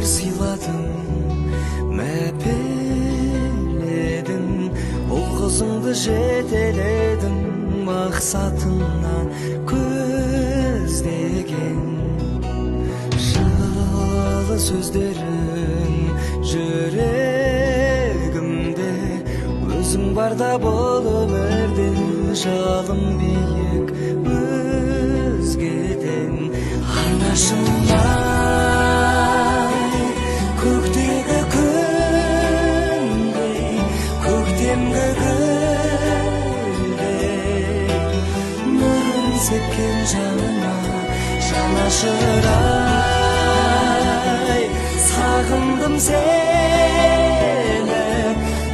Өмір сыйладың, мәпеледің, ұл қызыңды жетеледің, мақсатына көздеген. Жылы сөздерің жүрегімде, өзің барда бұл өмірде жалын биік өзгеден. Анашым ай, көктегі күндей, көктемгі гүлдей, нұрын сепкен жаныма жанашыр ай, сағындым сені,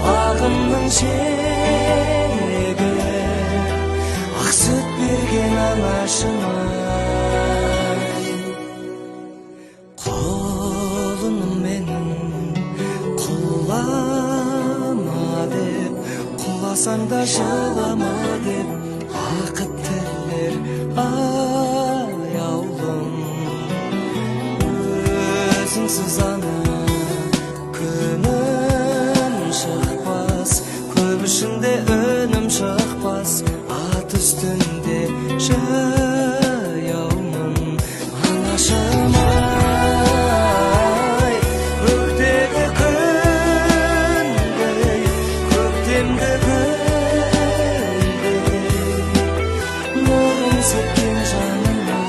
бағымның шегі, ақ сүт берген анашым ай. Құлыным менің, құлама деп, құласаң да жылама деп, бақыт тілер аяулым. Өзіңсіз, ана, күнім шықпас, көп ішінде үнім шықпас, ат үстінде жаяумын. Анашым ай, көктегі күндей, көктемгі гүлдей, нұрын сепкен жаныма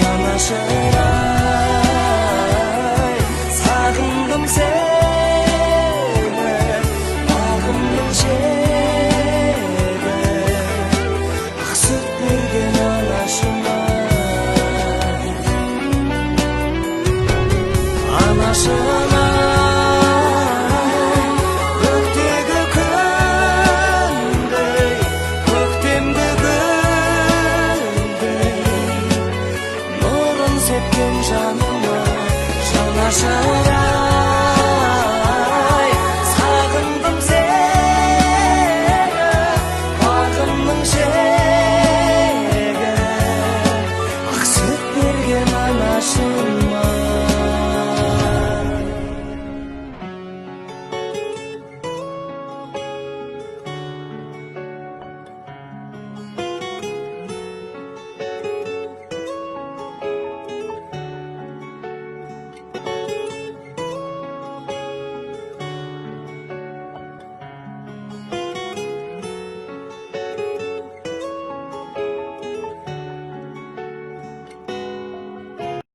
жанашыр ай, сағындым сені, бағымның шегі, ақ сүт берген анашым ай. Анашым ай, көктегі күндей, көктемгі гүлдей, нұрын сепкен жаныма жанашыр.